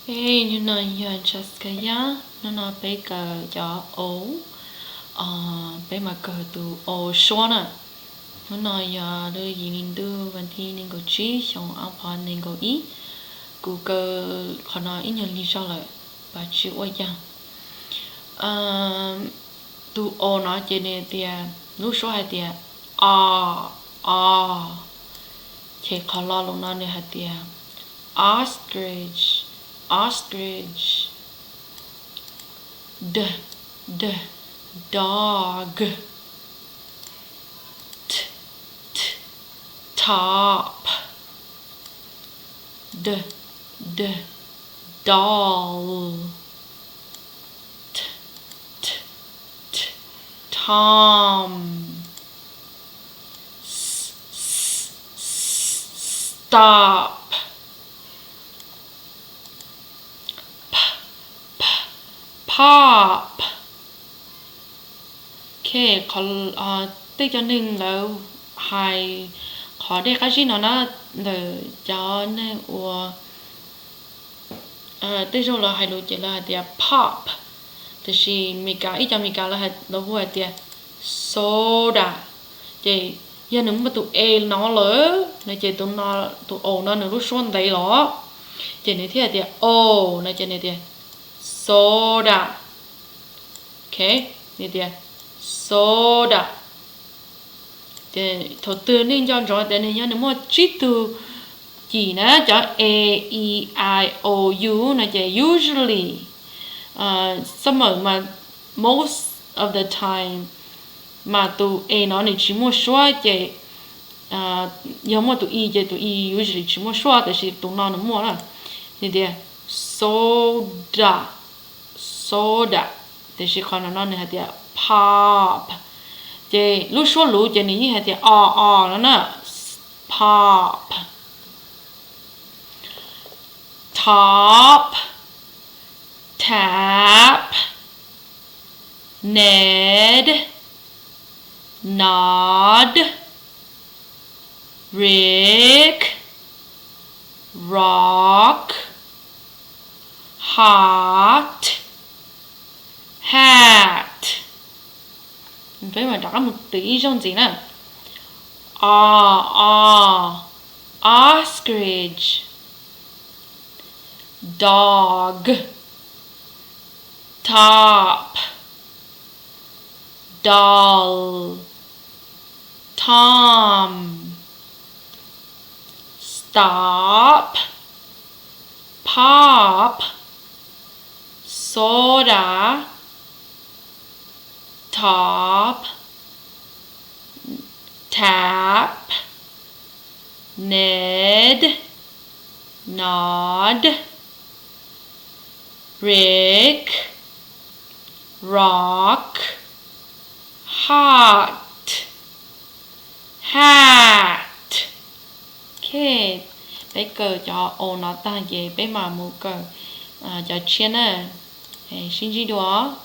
Hey, hnub no yog Jessica Yaj. Hnub no peb kawm cov o, peb mas kawm tus o suab na. Hnub no yog lub yim hli ntuj vas thib nees nkaum tsib xyoo ob phav nees nkaum ib. Kuv kawm qhov no ib nyuag lig zog lawm, pas tsis ua yag. Tus o no ces nws tias, lub suab hais tias o, o. Ces qhov lo lus no nws hais tias ostrich, ostrich. D, d, dog. T, t, top. D, d, doll. T, t, t, tom. S, s, s, stop. P, p, pop. Ok, qhov, tej cov neeg lawv hais qhov dej qab zib no na, ntawm cov neeg uas tej zaug lawv hais lus ces lawv hais tias pop, tiam sis Meskas, ib cov Meskas lawv hu hais tias soda. Ces yog nws muaj tus e no lawm no ces tus, tus o no nws lub suab ntev los, ces nws thiaj hais tias o no ces nws tias soda. Ok, nws tias soda. Thaum twg nej nco ntsoov tias nws yog nws muaj tsib tug cim na, cov a, e, i, o, u no ces usually, xab mawm mas most of the time mas tus e no nws tsis muaj suab ces yog muaj tus i ces tus i usually tsis muaj suab, tiam sis tus no nws muaj na. Nws tias soda, soda, tiam sis qhov no no nws hais tias pop. Ces lub suab luv ces nws yeej hais tias o, o no na. Pop. Top, tap, ned, nod, rig, rock, hot, hat. Peb mam rov qab mus ib zaug ntxiv na. O, o, ostrich, dog, top, doll, tom, stop, pop, soda, top, tap, ned, nod, rig, rock, hot, hat. Ok, peb kawm cov o no tag ces peb mam mus kawm cov tshiab na. Sib ntsib dua.